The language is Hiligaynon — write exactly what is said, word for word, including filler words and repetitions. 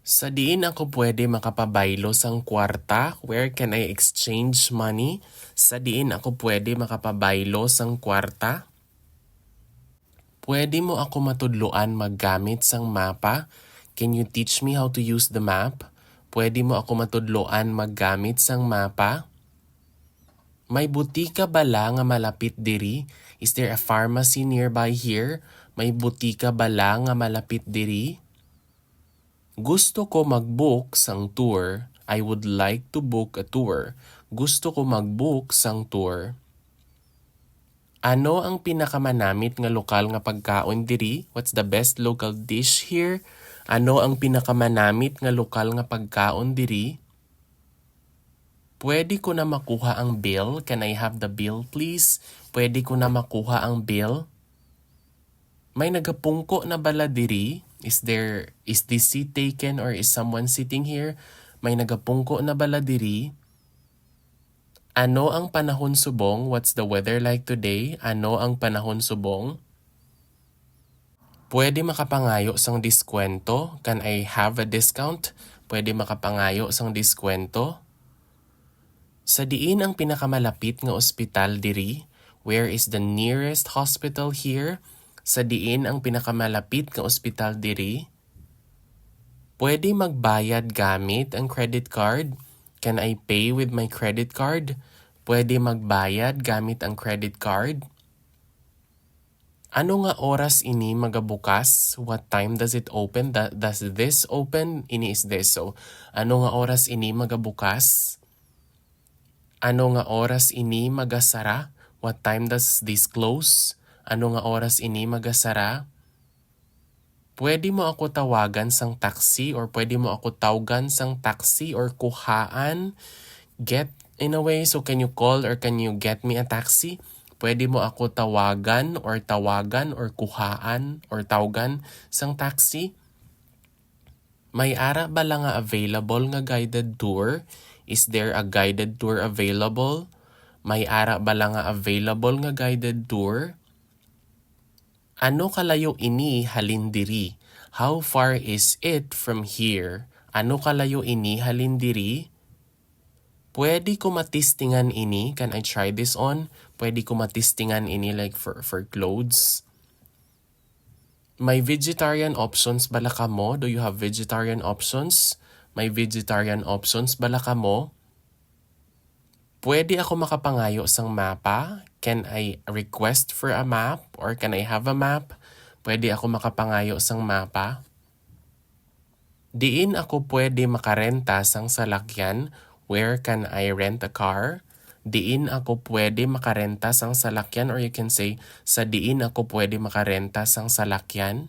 Sa diin ako pwede makapabaylo sang kwarta? Where can I exchange money? Sa diin ako pwede makapabaylo sang kwarta? Pwede mo ako matudloan maggamit sang mapa? Can you teach me how to use the map? Pwede mo ako matudloan maggamit sang mapa? May butika bala nga malapit diri? Is there a pharmacy nearby here? May butika bala nga malapit diri? Gusto ko mag-book sang tour. I would like to book a tour. Gusto ko mag-book sang tour. Ano ang pinakamanamit nga lokal nga pagkaon diri? What's the best local dish here? Ano ang pinakamanamit nga lokal nga pagkaon diri? Pwede ko na makuha ang bill? Can I have the bill, please? Pwede ko na makuha ang bill? May nagapungko na bala diri? Is there, is this seat taken or is someone sitting here? May nagapungko na bala diri? Ano ang panahon subong? What's the weather like today? Ano ang panahon subong? Pwede makapangayo sang diskwento? Can I have a discount? Pwede makapangayo sang diskwento? Sa diin ang pinakamalapit nga ospital diri? Where is the nearest hospital here? Sa diin ang pinakamalapit nga ospital diri? Pwede magbayad gamit ang credit card? Can I pay with my credit card? Pwede magbayad gamit ang credit card? Ano nga oras ini magabukas? What time does it open? Da- does this open? Ini is this. So, ano nga oras ini magabukas? Ano nga oras ini magasara? What time does this close? Ano nga oras ini magasara? Pwede mo ako tawagan sang taxi or pwede mo ako tawgan sang taxi or kuhaan? Get, in a way, so can you call or can you get me a taxi? Pwede mo ako tawagan or tawagan or kuhaan or tawgan sang taxi? May ara bala nga available nga guided tour? Is there a guided tour available? May ara bala nga available nga guided tour? Ano kalayo ini halin diri? How far is it from here? Ano kalayo ini halin diri? Pwede ko matistingan ini? Can I try this on? Pwede ko matistingan ini, like, for, for clothes? May vegetarian options bala kamo? Do you have vegetarian options? May vegetarian options bala kamo? Pwede ako makapangayo sang mapa? Can I request for a map? Or can I have a map? Pwede ako makapangayo sang mapa? Diin ako pwede makarenta sang salakyan? Where can I rent a car? Diin ako pwede makarenta sang salakyan? Or you can say, sa diin ako pwede makarenta sang salakyan?